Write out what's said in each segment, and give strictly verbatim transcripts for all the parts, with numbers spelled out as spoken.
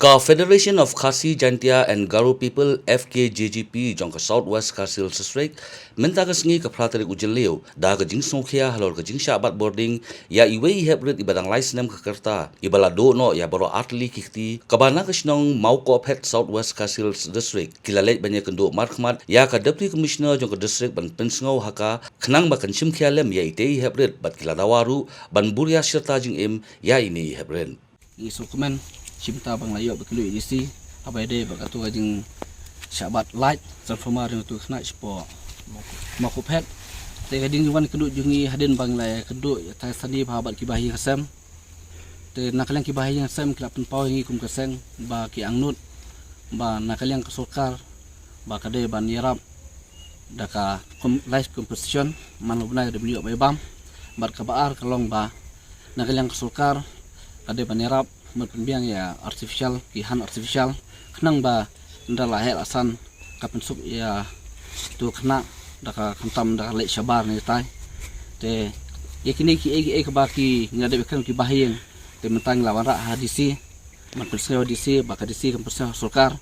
Ka Federation of Khasi Jaintia and Garo People, F K J G P, jong ka South West Khasi Hills District, mynta ka sngi ka phra tarik u Jylliew, da ka jingsngewkhia halor ka jingshah bat bording ïa iwei i hep rit iba dang lai snem ka rta, iba la duh noh ïa baroh artylli ki kti, kaba na ka shnong Mawkohphet, South West Khasi Hills District, ki la leit ban ïakynduh markhmat ïa ka Deputy Commissioner jong ka district ban pynsngew ha ka, khnang ba kan shim khia lem ïa itei i hep rit, bad ki la dawa ruh ban buh ïa shirta jingim ïa ine i hep rit. Ngi sngewkmen shimta ba ngi la ïoh ban kynduh ïa i D C, haba ïadei bad kato ka jingshah bat light transformer jong kato ka khynnah shapoh Mawkohphet. Te ka jingwan kynduh jong ngi hadien ba ngi la kynduh ïa tai sani bha bad ki bahaïing hasem. Te na ka liang ki bahaïing hasem ki la pynpaw ïa ngi kum ka seng ba ki angnud ba na ka liang ka sorkar ba ka dei ban ïarap da ka com-, light compensation man la u bnai, ka dei ban ïoh ba ïa bam. Bad kaba ar ka long ba na ka liang ka sorkar ka dei ban ïarap ban pynbiang ïa artificial, ki han artificial, khnang ba ynda la heh la san ka pynsuk ïa kato ka khynnah da ka, khamtam da ka leit shabar ne tai. Te ïa kine kiei kiei kaba ki, ngi la dep ïakren ki bahaïing, te mynta ngi la wanrah ha D C, ban pynsngew ha D C, ba ka D C kan pynsngew ha sorkar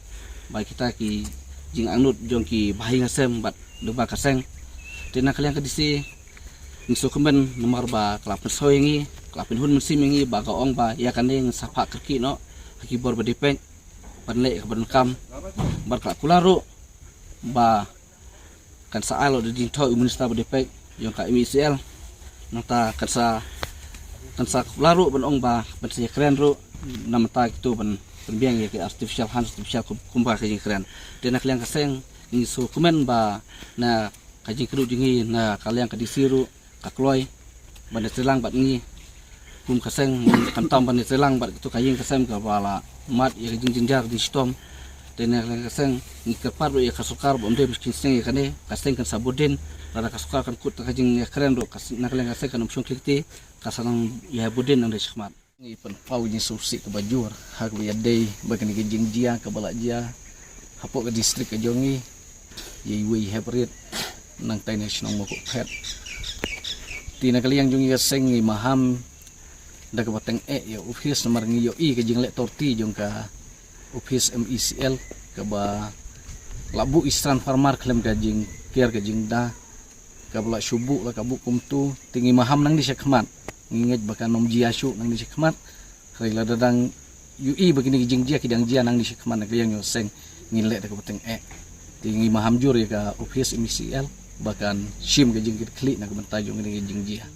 ba kita ki jingangnud jong ki bahaïing hasem bad lyngba ka seng. Te na ka liang ka D C ngi sngewkmen namar ba ka la pynsngew ïa ngi, ka la pynhun mynsiem ïa ngi, ba ka ong ba ïa kane ngin sa phah kyrkieh noh ha ki bor ba dei peit ban leh kaba donkam. Bad ka la kular ruh ba kan sa ai noh da jingthoh u Minister ba dei peit jong ka M E C L. Nangta kan sa, kan sa kular ruh ban ong ba ban sa ïakren ruh namar kito ban pynbiang ïa ki artificial han, artificial kum-, kumba ka jingkren. Te na ka liang ka seng ngi sngewkmen ba na ka jingkyrduh jong ngi na ka liang ka D C ruh ka kloi ban ïatreilang bad ngi kum ka seng, khamtam ban ïatreilang bad kato ka ïing ka sem kaba la mad ïa ka jingjynjar jingshitom. Te na ka liang ka seng ngi kyrpad ruh ïa ka sorkar ba ym dei ban sngewsih ïa kane, ka seng kan sa bud dien, lada ka sorkar kan kut da ka jingïakren ruh, ka s-, na ka liang ka seng kan ym shong khlieh kti, ka sa nang ïa bud dien nangne shakhmat. Ngi pynpaw ka jingsngewsih kaba jur ha kaba ïadei bad kane ka jingjia kaba la jia hapoh ka district ka jong ngi ïa iwei i hep rit nangtai na shnong Mawkohphet. Te na ka liang jong ngi ka seng ngi maham da kaba tyngeh ïa u ophis namar ngi ïohi ka jingleh torti jong ka ophis M E C L kaba la buh i transformer khlem ka jingker ka jingda, kaba la shu buh la ka buh kumto. Te ngi maham nangne shakhmat, ngi ngeit ba kan ym jia shuh nangne shakhmat. Hynrei lada dang ïohi ba kine ki jingjia ki dang jia nangne shakhmat, na ka liang jong ka seng ngin leh da kaba tyngeh. Te ngi maham jur ïa ka ophis M E C L ba kan shim ka jingkitkhlieh na ka bynta jong kine ki jingjia.